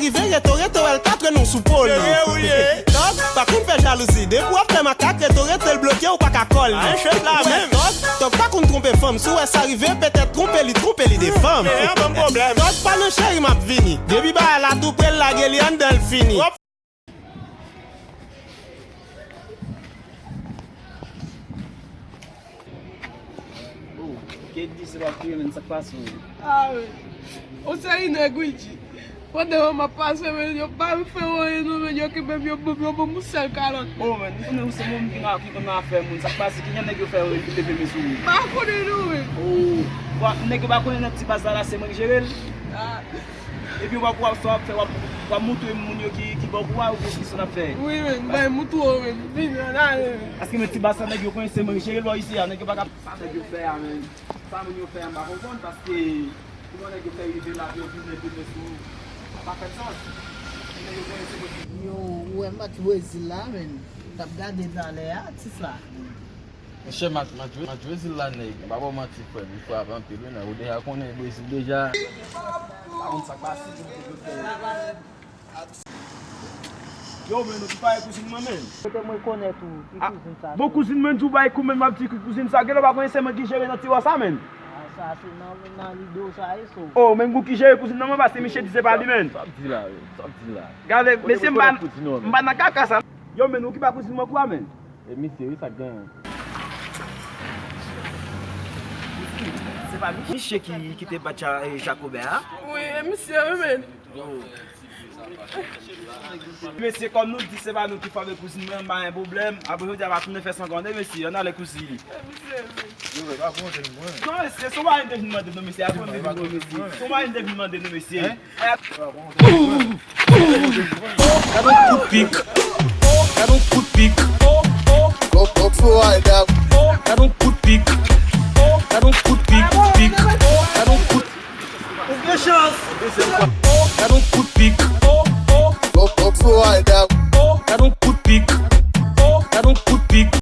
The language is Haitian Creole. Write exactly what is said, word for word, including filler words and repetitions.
Rive reto, reto, wè l ka trennen w sou po li. Serye ou ye? Tòg pa konn fè jalouzi. Depi w ap fè makak, reto, rete l bloke, ou pa ka kòl li. Ay, chèf la menm. Tòg, tòg pa konn twonpe fanm. Si w wè sa rive, petèt twonpe li, twonpe li de fanm. Men an ban m pwoblèm. Tòg pa nan cheri, m ap vini. Depi bagay la tou pre, l lage li anndan, l fini. Oh, Kedi, se pa pou yo, men sa k pase w? Ah, wi. On seri nèg, wi, G. Pandan yo m ap pase, men yo pa vle fè anyen, non, men yo kenbe m, yo ban m, yo ban m yon sèl kalòt. Oh, men, nou konnen ou se moun ki nan, ki konn nan afè moun. Sa k pase, ki jan nèg yo fè yo leve men sou ou? M pa konnen, non, men. Oh, bon, nèg yo pa konnen nan ti baz la, la, se mwen ki jere l? Ah. Epi w ap, w ap, sa w ap fè, w ap, w ap moutre moun yo ki, ki bò pou w a, oubyen ki sa w ap fè? Wi, men, bay moutre w, men. Vin, ale, men. Paske men ti baz sa nèg yo konnen se mwen ki jere l bò isi a, nèg yo pa ka. Sa nèg yo fè a, men. Sa moun yo fè a, m pa konprann, paske kouman nèg yo fè rive la, pou yo vin leve men sou ou? Sa pa fè sans. Nèg yo konnen se mwen ki. Yo, ou wè match Brezil la, men. T ap gade talè a, atis la. Monchè, match, match, match Brezil la, nèg, m pa ba w manti, frè m, li frape anpil, wi, nèg, ou deja konnen Brezil deja. Pa konn sa k pase, yo, men nou ki pare kouzin mwen, men. Kote mwen konèt ou, ki kouzin sa? Bon, kouzin mwen, di w bay kou, men m ap di ki kouzin sa, genlè w pa konnen se mwen ki jere nan tiwa sa, men. Ah, sa se nan, nan Lido sa ye, so. Oh, men gou ki jere kouzin nan mwen, paske misye di se pa li, men. Sa w ap di la, wi, sa w ap di la. Gade, mesye, m pa, m pa nan kaka sa. Yo, men ou ki pa kouzin mwen kou a, men. E misye, wi, sa k genyen. Se pa misye ki, ki te bat Ja-, e, Jakobè a? Wi, e misye, wi, men. Mesye, kòm nou di se pa nou ki frape kouzin mwen, m pa gen pwoblèm. Apre jodi a, pa tounen fè sangwen, mesye. Ann ale kouzin. E misye, wi. Yo, pa pran tèt mwen. Non, mesye, se yon bagay m te vin mande nou, mesye. Apre m te vin mande nou, mesye. Se yon bagay m te vin mande nou, mesye. Hein? Gad yon kout pik. Gad yon kout pik. Go, go, go, I love. Gad yon kout pik. Gad yon kout pik, pik. Gad yon kout. Ou gen chans. Gad yon